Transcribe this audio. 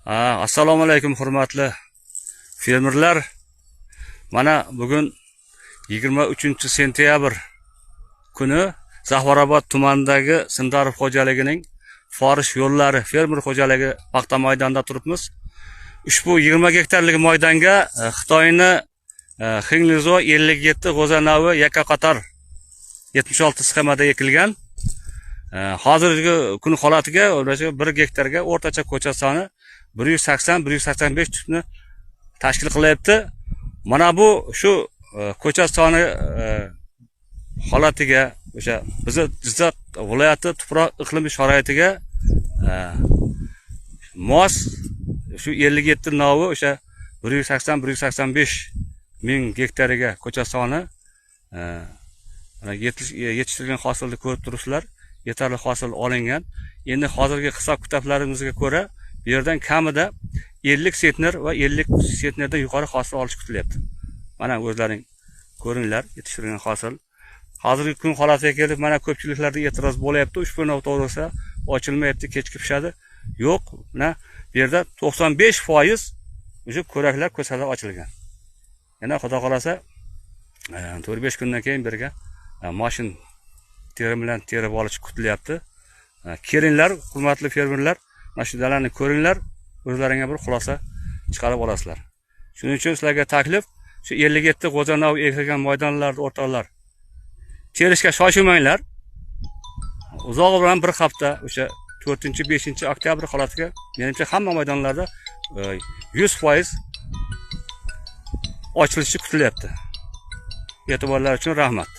Assalomu alaykum, hurmatli fermerlar. Mana bugun 23 sentyabr kuni Zafarobod tumanidagi Sindarov xo'jaligining Forish yo'llari fermer xo'jaligi paxta maydonida turibmiz. Ushbu 20 gektarlik maydonga Xitoyni Xinglizo 57 g'o'zanavi yakka qator 76 sxemada ekilgan. Hozirgi kun holatiga o'sha 1 gektarga o'rtacha ko'chat soni 180-185 tupni tashkil qilyapti. Mana bu shu ko'chat soni holatiga, o'sha bizni Jizzax viloyati tuproq iqlimi sharoitiga mos shu 57 novi o'sha 180-185 ming gektariga ko'chat soni, mana yetishtirilgan hosilni ko'rib turibsizlar. Yetarli hosil olingan. Endi hozirgi hisob kitoblarimizga ko'ra bu yerdan kamida 50 sentner va 50 sentnerdan yuqori hosil olish kutilyapti. Mana o'zlaring ko'ringlar yetishtirilgan hosil. Hozirgi kun holatiga kelib mana ko'pchiliklarda e'tiroz bo'lyapti. Ushbu nav to'g'risida ochilmayapti, kechikib pishadi. Yo'q, mana bu yerda 95% o'sha ko'raklar, ko'salar ochilgan. Yana xudo xolasa 4-5 kundan keyin bu yerga mashin terim bilan terib olish kutilyapti. Kelinglar, hurmatli fermerlar, mana shu dalani ko'ringlar, o'zlaringga bir xulosa chiqarib olasizlar. Shuning uchun sizlarga taklif, shu 57 g'o'zanov ekilgan maydonlarda, o'rtoqlar, terishga shoshilmanglar. Uzog'i bilan bir hafta, o'sha 4-5 oktyabr holatiga menimcha hamma maydonlarda 100% ochilishi kutilyapti. E'tiborlar uchun rahmat.